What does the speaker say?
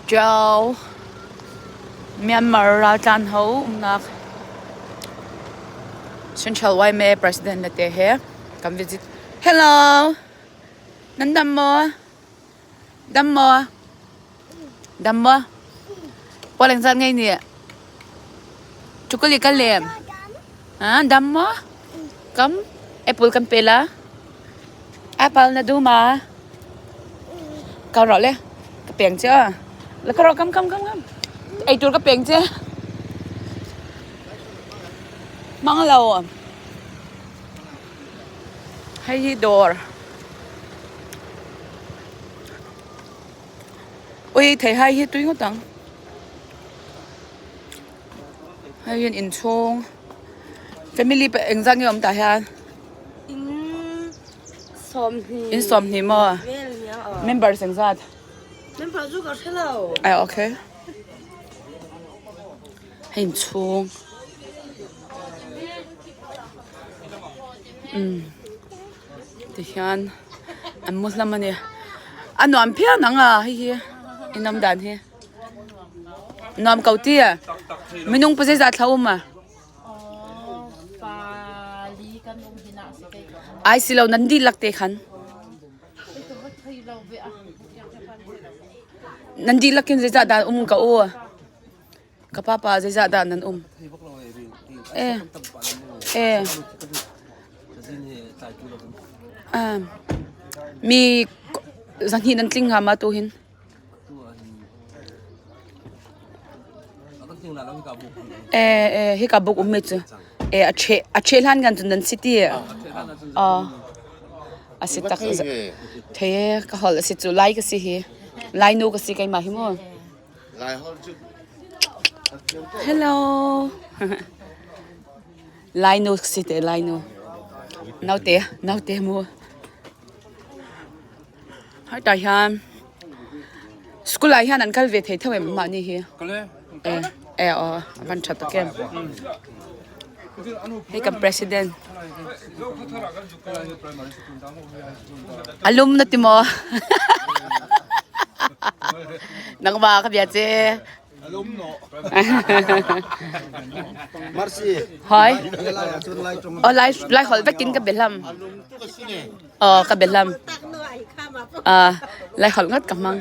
Ṭio Myanmar raltlan ho umnak Central YMA President le te he kan visit. Hello! Nan dam maw? Dam maw? Dam maw? Pawleng zat ngei nih. Cukuli ka lem. Ha, dam maw? Kam apple kan pe la. Apple na duh ma? Ka rawh le. Ka peng che. La ka rawh kam kam kam kam. Ei tur ka peng che. Mang lo. Hei hi dawr. Ui theihai hi tui ngawt ang. Hei hian inchhung family pawh engzat nge awm tah hian? In 20 In 20 maw? Vel nia aw. Members engzat? Member chu ka hre lo. Ai okay. Hei inchhung. Umm tihian an mu hlam a ni a nuam phian ang a hei hi in awm dan hi nuam ko ti a minung pa zeizat thla um a ai si lo nan dihlak te khan nan dihlak in zeizah dah um ka u Ka papa zeizah dah nan um? Eh, eh. Um, mi zahnih nan tling hnga ma tu hin? Eh, eh, hika buk um mi cu. Eh, a che a che hlan kan cun nan si ti. Ah. A si tak. The ka hol a si cu lai ka si hi. Lai nu ka si keimah hi mu. Hello. Lainu si te Lainu. Naute naute mu. Hai ta hian school ah hian an kal ve thei tho em mah ni hi. Eh eh aw van tha tak em. Hei kan president. A lum na ti maw? Nangmah ka bia ce. Hoi. Oh, lai lai holh vekin ka bia hlam. Oh, ka bia hlam. Ah, lai holh ngat ka hmang.